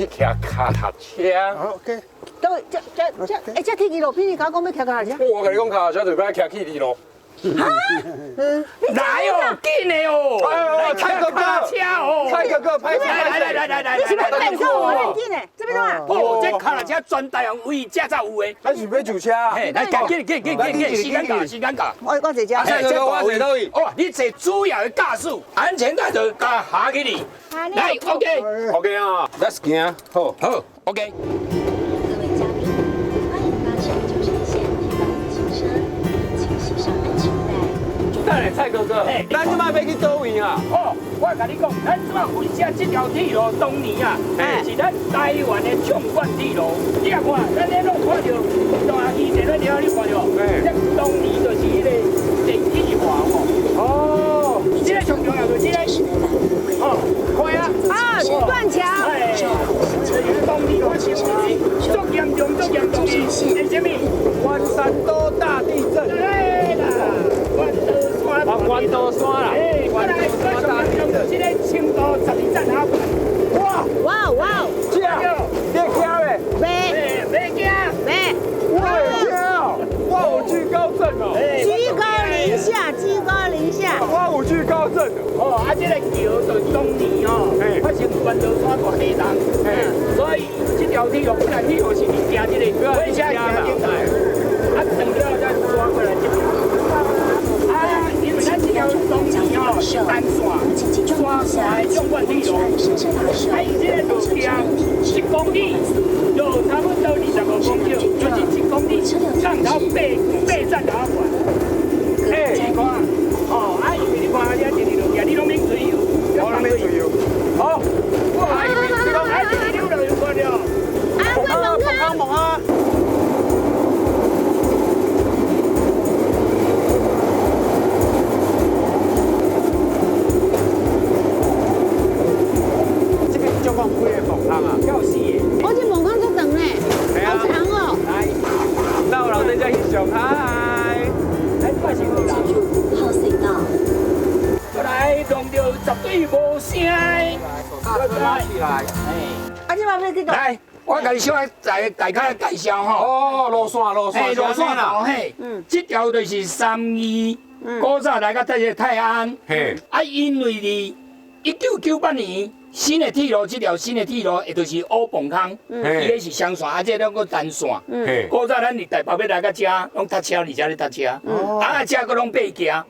去騎跤踏車。 OK。都這這這，欸，這鐵路片你敢講欲騎跤踏車？我共你講，跤踏車就欲騎去路。來哦，緊的哦，來蔡哥哥，車哦，蔡哥哥，拍來來來來來，你是欲變做我很緊的，這邊怎啊？哦，這跤踏車全台灣唯這才有的。咱是欲上車。嘿，來，緊緊緊緊緊，時間到，時間到。我坐這。蔡哥哥，我坐佗位？哦，你坐主要的駕駛，安全帶就共下起哩。來，OK。 OK 啊，Let's 行，好，好，OK。各位嘉賓，歡迎搭乘93線鐵道自行車，請繫上安全帶。等下蔡哥哥，咱這擺欲去佗位啊？哦，我共你講，咱這擺回車這條鐵路當年啊，是咱台灣的縱貫鐵路。你若看，咱咧攏看著大支電了，你看著？這當年就是彼個電氣化有無？哦，這个上重要就是這个，哦，看啊，啊，斷橋。哎，當年發生的足嚴重、足嚴重的，是啥物？關山島大地震。對啦，關刀山。啊，關刀山啦。哎，過來，過來，這个青島12站仔。哇哇哇！這，你會驚袂？袂。袂驚。袂。我會驚，我有懼高症哦。居高臨下，居高臨下。我有懼高症。哦，啊，這个橋就當年哦，發生關刀山大地震，所以這條鐵路本來鐵路是佇行這个，火車行頂來，啊，轉了再轉過來這邊。啊，因為咱這條當年哦是單線，單線的縱貫鐵路，啊，伊這个路徑1公里，就差不多25公尺，就是1公里，上頭八站頭懸。欸，你看，哦，啊，因為你看遐一直落去，你攏免吹油，我攏免吹油。好，哇，你講啊，一直溜落油看著。啊，我啊，猛啊！這邊總共幾个墓坑啊？夠四个。我這墓坑足長呢，好長哦。來，哪有人在這翕相？嗨，來，我是有人。進入5號隧道。過來，弄著絕對無聲的。拉起來。啊，這擺欲去佗？來，我共你小可大概介紹吼。哦，路線路線，路線圖嘿。這條就是三義，古早來到這個泰安。嘿。啊，因為佇1998年新的鐵路，這條新的鐵路，也就是烏磅空，伊个是雙線，啊，這兩個單線。古早咱佇台北欲來到遮，攏搭車佇遮咧搭車，啊，遮閣攏爬行。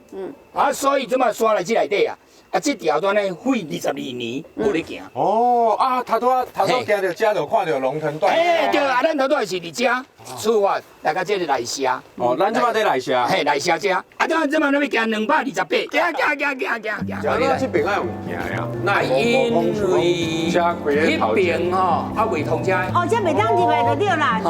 啊，所以這擺山來這內底啊。啊，這條段咧費22年無咧行。哦，啊，頭拄仔頭拄行著遮就看著龍騰斷橋。欸，對啊，咱頭拄仔是佇遮出發，來到這个內社。哦，咱這擺佇內社。嘿，內社遮。啊，這這擺咱欲行228，行行行行行行。啊，這邊愛用行呀？那因為彼邊吼，啊未通車。哦，這袂當入來就對啦。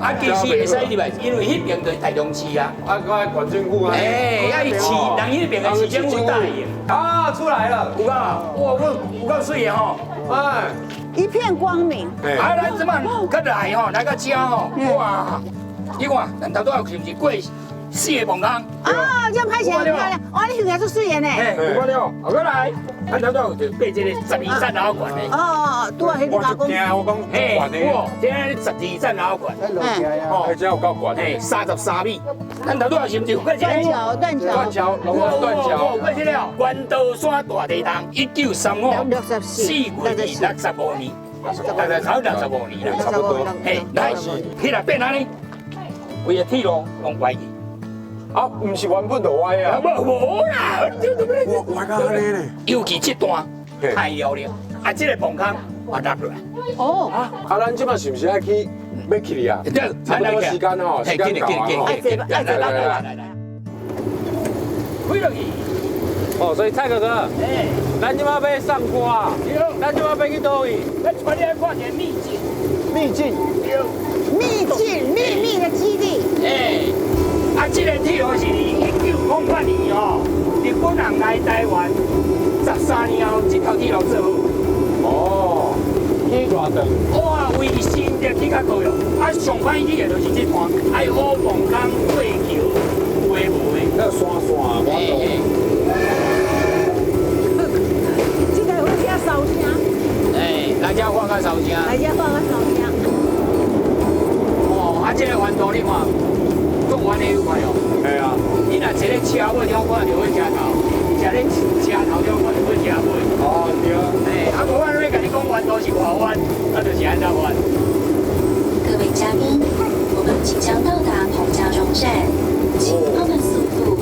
啊，其實會使入來，因為彼邊就是台中市啊。啊，閣縣政府啊。欸，啊，伊市，人彼邊的市政府答應。啊，出來了，有夠，哇，我有夠媠的吼，哎，一片光明。啊，咱這擺較來吼，來到遮吼，哇，你看，咱頭拄仔是毋是過四个墓坑？啊，這樣拍起來很漂亮。哇，你翕起來足媠的呢。嘿，有看著，後過來，咱頭拄仔就爬這個12層樓懸的。哦，拄仔彼個加工。我講，嘿，哇，這12層樓懸。哦，這有夠懸。嘿，33米。咱頭拄仔是毋是有過這個？斷橋，斷橋。斷橋，龍騰斷橋。過這個關刀山大地震，1935 4月65年，大概差不多65年啦，差不多。嘿，來，起來變按呢？規个鐵路攏歪去。啊，毋是原本就歪啊！無無啦，歪到按呢咧。尤其這段太了了，啊，這个墓坑嘛落落來。哦。啊，咱這擺是毋是愛去欲去哩啊？對，差不多時間吼，時間到啊。來來來來來。開落去。哦，所以蔡哥哥，咱這擺欲送歌啊，咱這擺欲去佗位？咱帶你來看一个秘境。秘境。對。秘境，秘密的基地。欸。啊，這个鐵路是1908年吼，日本人來台灣13年後，這條鐵路做好。哦，起偌長？哇，為新竹去到高雄，啊，上歹去的就是這段，愛烏磅空過橋，有的無的。那山線，我懂。這台火車哨聲。欸，來遮發較梢聲。來遮發較梢聲。哦，啊，這個彎道你看，閣彎得愈快哦。係啊。你若坐咧車尾了，看著火車頭；坐咧車頭了，看著火車尾。哦，對。哎，啊，無我咧共你講彎道是偌彎，啊，就是按怎彎。各位嘉賓，我們即將到達彭家莊站，請放慢速度，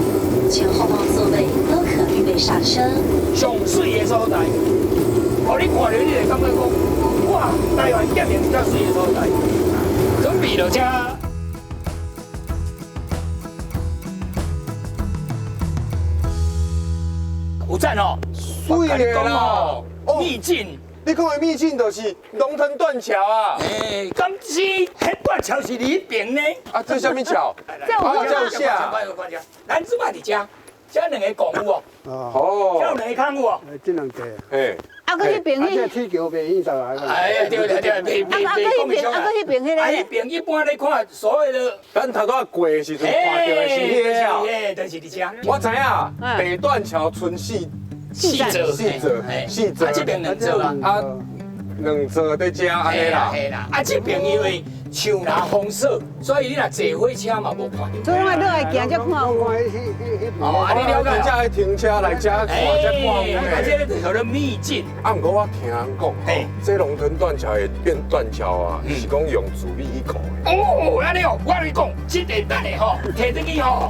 前後方座位都可預備上車。上媠的所在，哦，你看著你會感覺講，哇，台灣革命遮媠的所在，準備落車。有讚哦，媠的啦，秘境。你講的秘境就是龍騰斷橋啊！哎，敢是彼斷橋是佇彼邊呢？啊，這啥物橋？這有這有啥？咱這擺佇遮，遮兩个拱有無？哦，遮有兩个孔有無？這兩個。嘿。啊，閣彼邊彼。這鐵橋袂顯出來。哎，對對對，袂袂啊，閣彼邊，啊，閣彼邊彼個。啊，彼邊一般咧看所謂的。咱頭拄仔過的時陣看著的是彼个橋。嘿，就是佇遮。我知影，北斷橋賰四。四座，四座，四座。啊，這邊兩座啊。啊，兩座佇遮按呢啦。嘿啦，啊，這邊因為樹林封鎖，所以你若坐火車嘛無看著。所以我落來行才看有。哦，啊，你了解。才愛停車來遮看，才看有。啊，這個叫做秘境。啊，毋過我聽人講，這龍騰斷橋會變斷橋啊，是講用自米去箍的。哦，按呢哦，我共你講，這個等下吼，提轉去吼，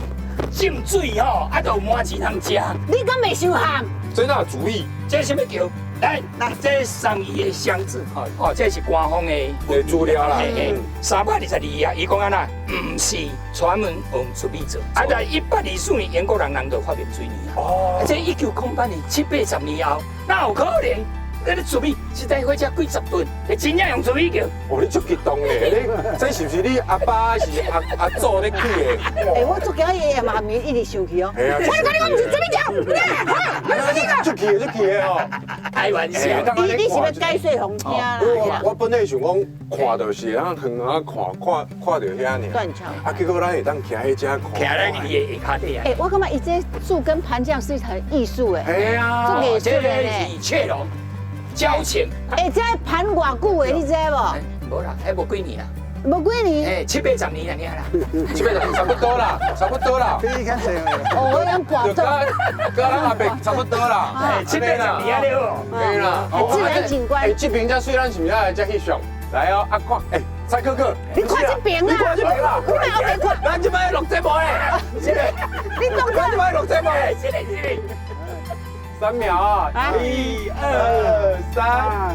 浸水吼，啊，就有麻糬通食。你敢袂傷鹹？這哪主意？這啥物橋？來來，這送伊的箱子，哦，這是官方的資料啦。 322頁，伊講按怎？毋是專門用糯米做。啊，在124年，英國人人就發明水泥啊。哦。這1908年七八十年後，哪有可能？那个糯米，一台火车几十吨，你真正用糯米桥？哦，你足激动的，你这是不是你阿爸是阿阿祖咧起的？欸，我足惊伊的妈咪一直生气哦。我共你讲，毋是糯米桥，足气的，足气的哦。开玩笑，你是欲解说予听啦？我本来想讲看著是啊，远啊看看看著遐尔。断桥。啊，结果咱会当徛彼遮看。徛咧伊的下跤底啊。欸，我感觉伊这树根盘这样是很艺术诶。系啊，足艺术的呢。是切龙。交情，欸，这盘偌久的，你知无？无啦，彼无几年啦。无几年？欸，七八十年啦，尔啦。七八十年差不多啦，差不多啦。比你较济。哦，我讲博就佮咱阿伯差不多啦。欸，七八十年啊了。对啦。自然景观。欸，这边遮媠，咱是毋是爱来遮翕相？来哦，阿看，欸，蔡哥哥。你看这边啊！你看这边啦。我来后边看。咱这摆录节目嘞。这个。你讲咱这摆录节目嘞。这个这个。 3秒啊！1、2、3。